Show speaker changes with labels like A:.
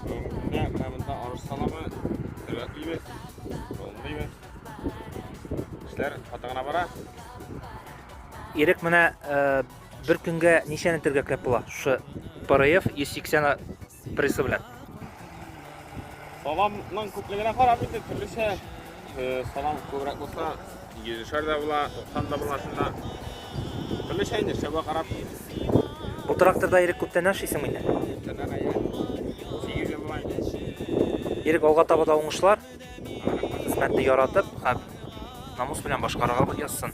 A: Бүгенге көндә менә монда арыш саламы төргәклибез, болынлыйбыз. Эшләр каты гына бара.
B: Ирек менә э, бер көнгә ничәне төргәкләп була? Шушы ПРФ 180 прессы белән.
A: Саламның күплегенә карап инде төрлечә э, салам күбрәк булса, 100-шәр дә була, 90 да була шунда. Төрлечә инде шәбә карап.
B: Бу тракторда Ирек күптәннән эшлисең инде?
A: Күптәннән әйе. 8 ел була инде.
B: Ирек алга таба да уңышлар. Хезмәтне яратып һәм намус белән башкарырга язсын.